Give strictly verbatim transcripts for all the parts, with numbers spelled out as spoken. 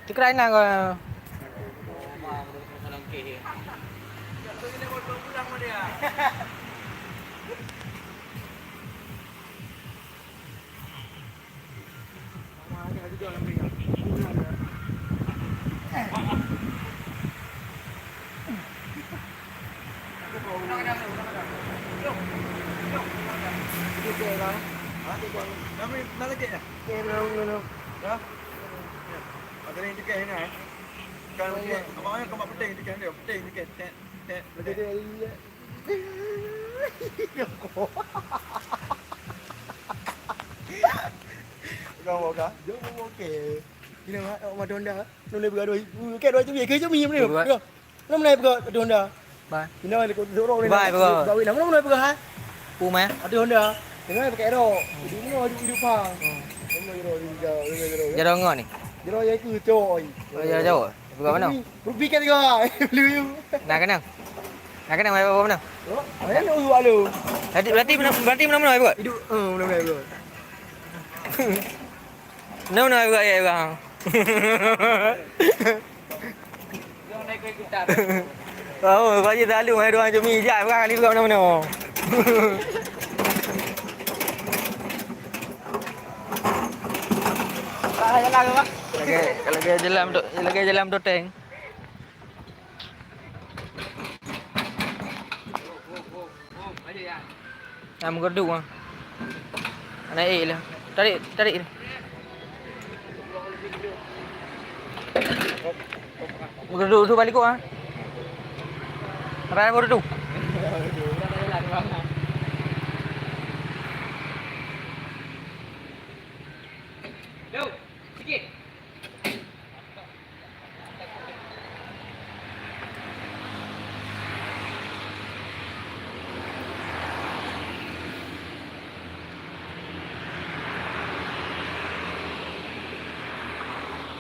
Tikrai na ko. Jom, oke. Ini mah, oh, Madonna. Nulai begadoi. Oke, dua jam ya, ke jam ni. Dua. Nama naik peugah di Honda? Ba. Ina ada kau dorong ni. Ba, peugah. Bawa nama naik peugah, ha? Pu meh. Ada Honda. Tengah pakai rok. Di mana ada hidup ha? Hmm. Nama rok di jauh, di jauh. Jalan ngah ni. Jalan yang itu cowok. Oh, jalan jauh. Peugah mana? Rupi kan kau. Beli. Nak kenal? Nak kenal apa mana? Oh, mana nak uyu alu? Berarti, berarti mana, berarti mana mana peugah? Hidup, eh, mana mana peugah? Neu, neu, neu, neu. Oh, kau je selalu main dua macam ni. Jak, pegang ni, pegang mana-mana. Lagi, lagi dalam tu, lagi dalam tu, Teng. Nah, meugeurduk ah. Anak eh lah. Tarik, tarik. Meugeurduk tu balik ah. Rai baru tu.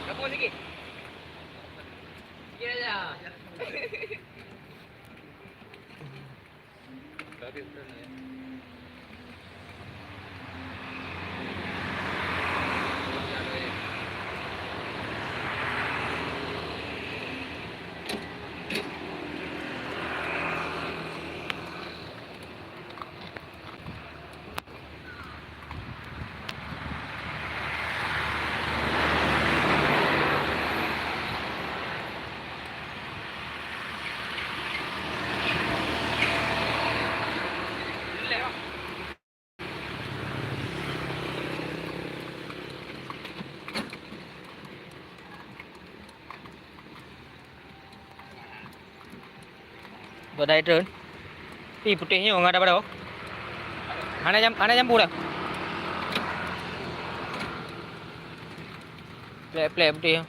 Kamu sikit. Sikit aja. Badai treun. Ih, putéh nyoe ngon dara-dara. Hana jam, hana jampu dah. Plek-plek putéh nyoe.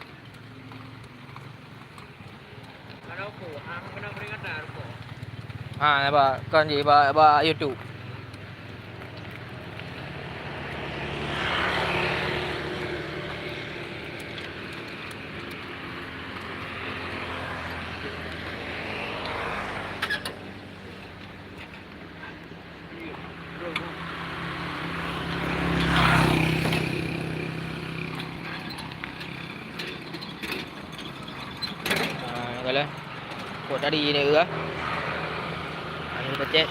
Ha, nampak kan je bak, bak YouTube. Ah, kalau kok tadi ni ke? Ah, ni pecek.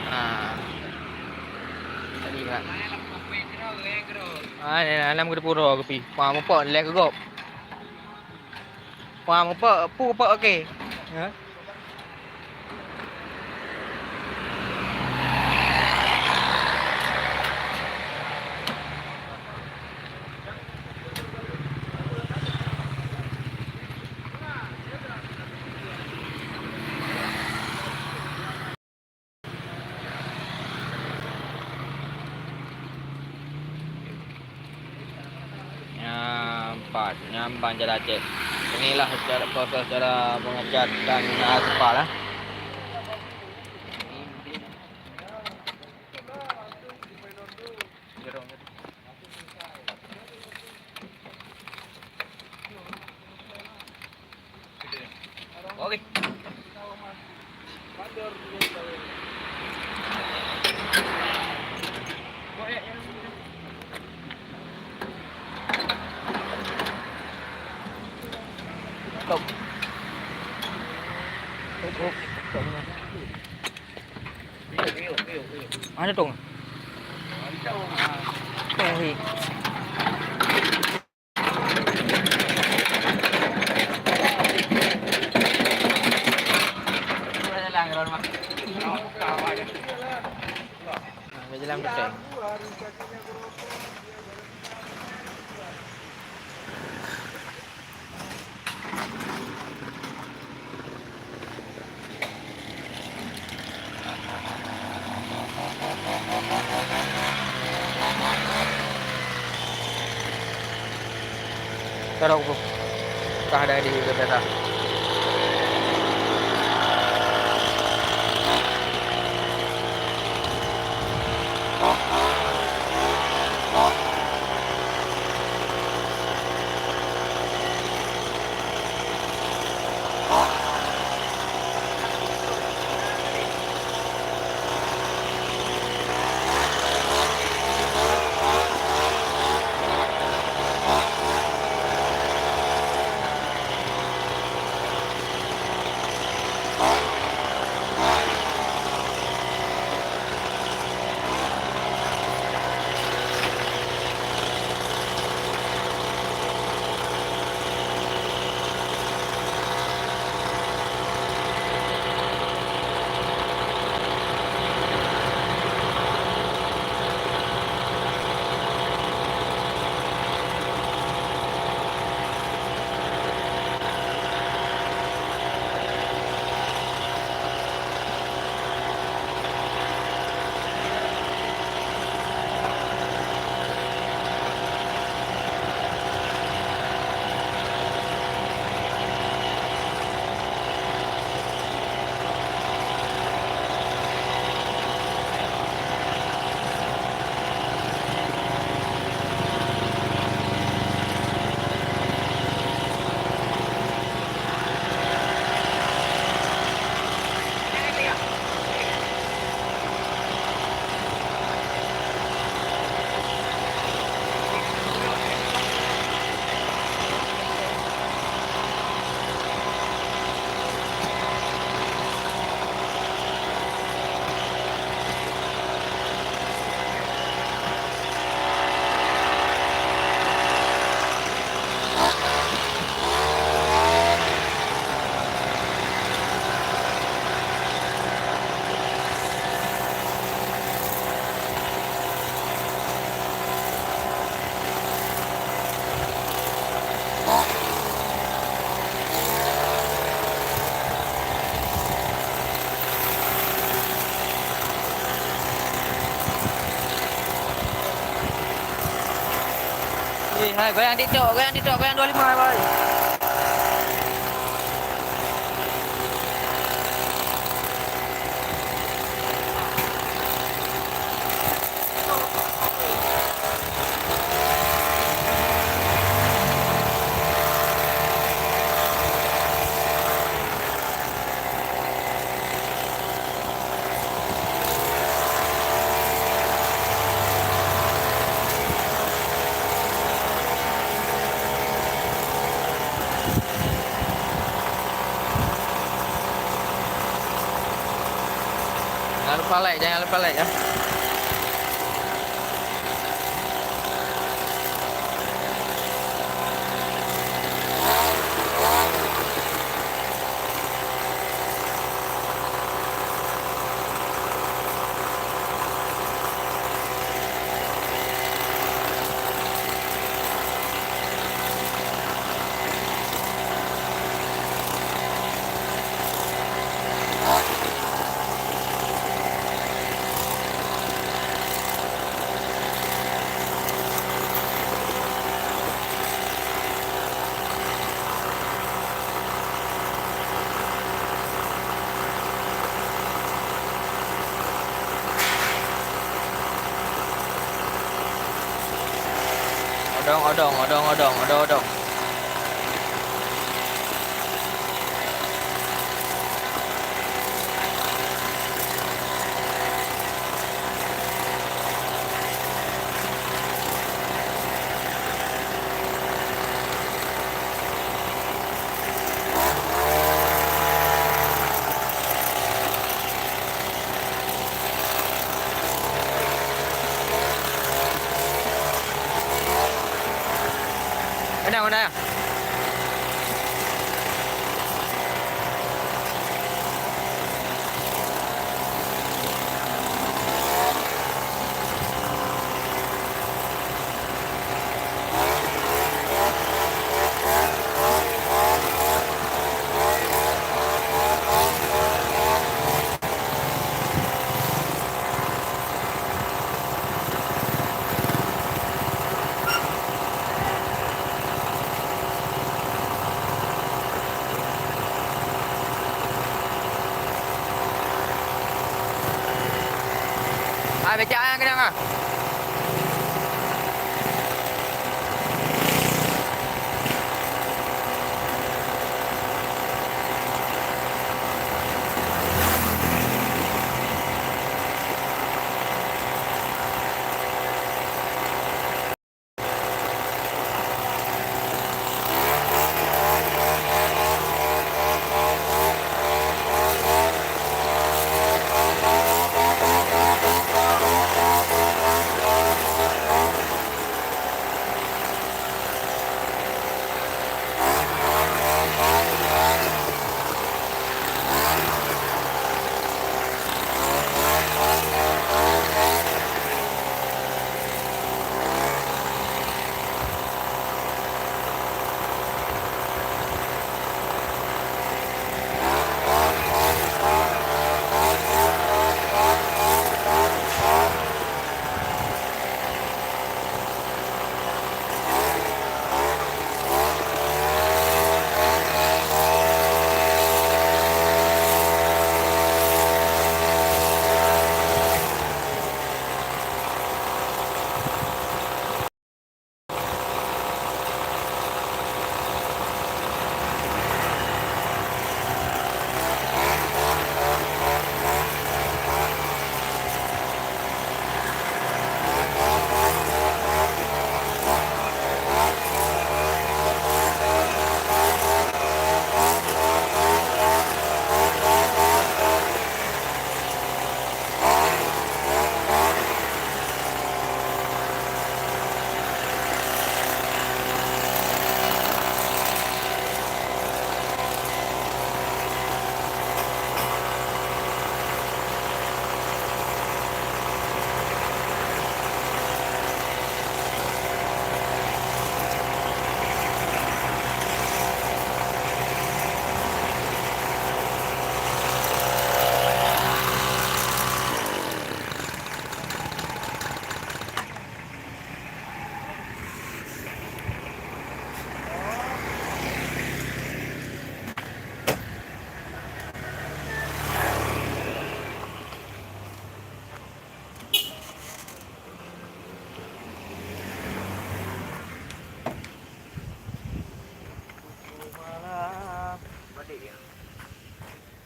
Ah. Tadi kan. Ah, ni dalam ke pura ke pi. Pah mupok leh ke gop. Pah mupok, pu pok okey. Ha? Nyan pat, nyan ban cara cek. Inilah cara, proses cara pengecatan aspal, eh. Oke. Stop. Mana tong? Tong hi. Nah, jalan betul. Tarok tu. Kah dah di kereta. Eh, hai, goyang TikTok, goyang TikTok, goyang dua lima, hai, boy. Jangan lupa like, jangan lupa like ya. Odong, odong, odong, odong, odong, odong. Mana, mana? Ah, becak nyang keunong ah.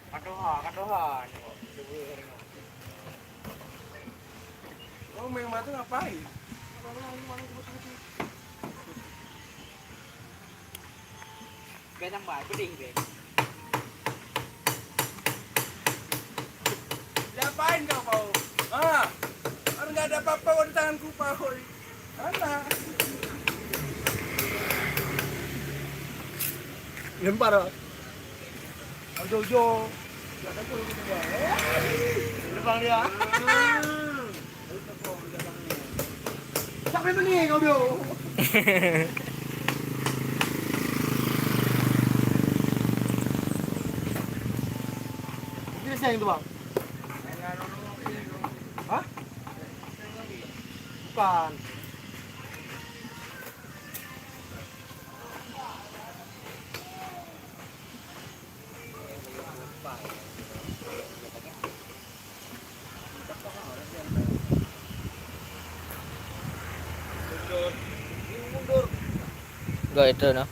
Kadoha, kadoha. Oh, memang tu ngapain? Bèk tambah, pedih bèk. Diapain kau, Pau? Ha? Orang nggak ada apa-apa di tanganku, Pau. Mana? Lempar, Pak. Ojo-ojo. Lempar dia. Sampai mending kau dulu. Ini seng tu, Bang. Hah? Bukan. Gak itu, no.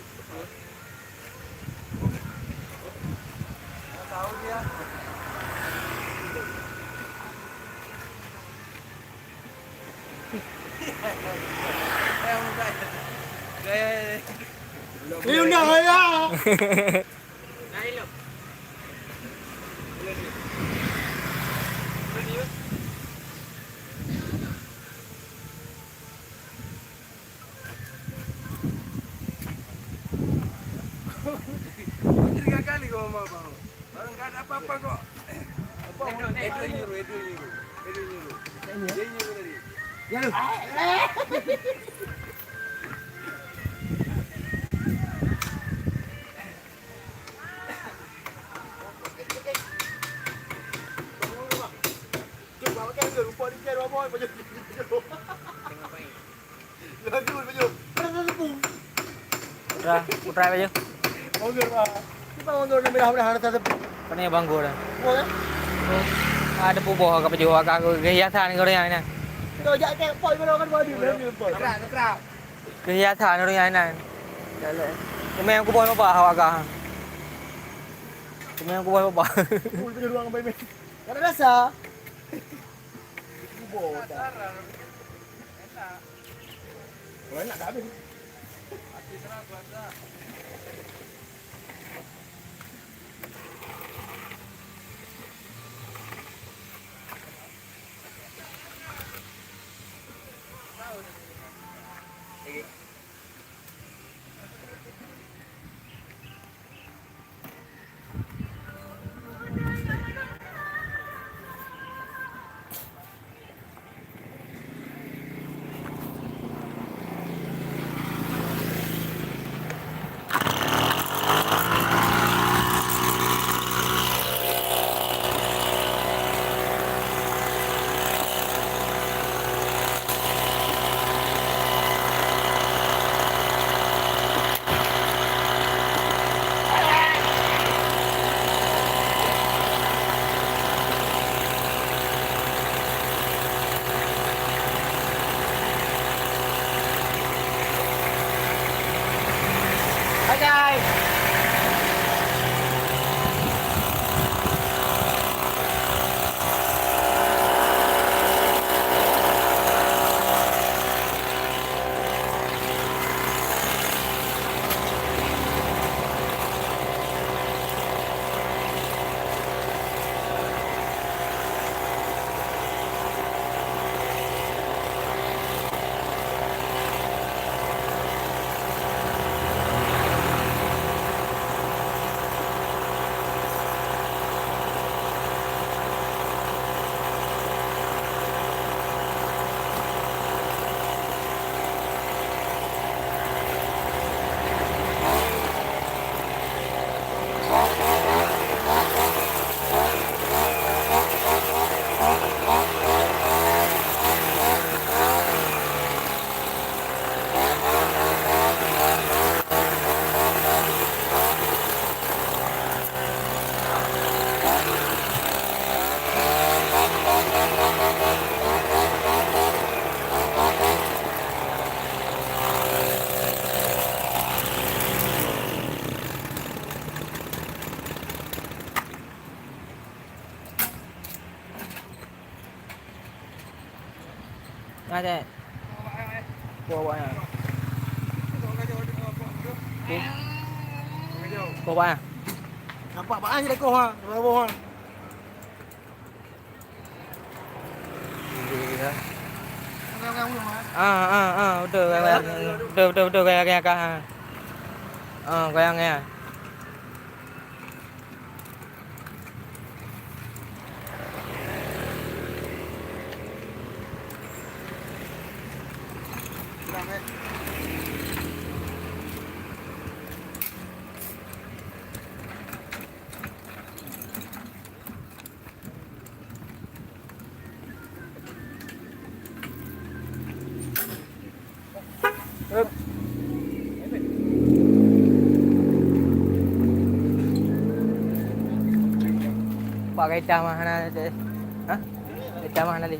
Ini udah ya. Barang enggak ada apa-apa kok. Edwin nyuruh, Edwin nyuruh. Edwin nyuruh. Dia nyuruh tadi. Ya lu. Putra, putra apa je? Pane banggo dah. Ada puboh ka pajoh ka kehiasan ke orang ni. Kehiasan orang ni. Kemeng kuboh apa awak ka? Kemeng kuboh apa? Ada rasa. Kuboh dah. Enak. Kalau enak dah habis. Nah, cek. Bawa, bawa, ya. Okey. Bawa, ya. Nampak bak ai lekoh ha, lekoh ha. Ah, ah, ah, betul, betul, betul, betul, betul, gaya, gaya, gaya. Ah, gaya, gaya. Pak, kereta mah hana, eh? Ha? Kereta mah hana lé.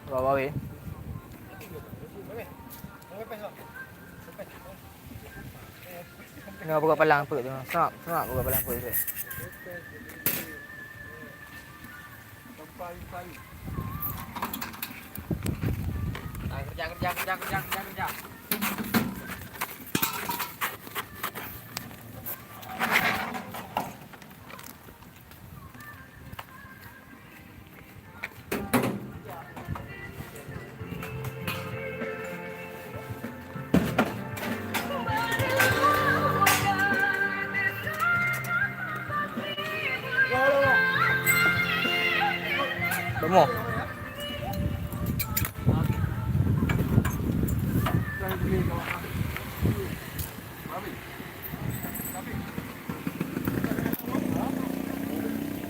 Bawa, bawa, weh. Nyoe buka palang peuet tu. Semak, semak buka palang peuet tu. Ah, kerja, kerja, kerja, kerja, kerja, kerja. Rumoh.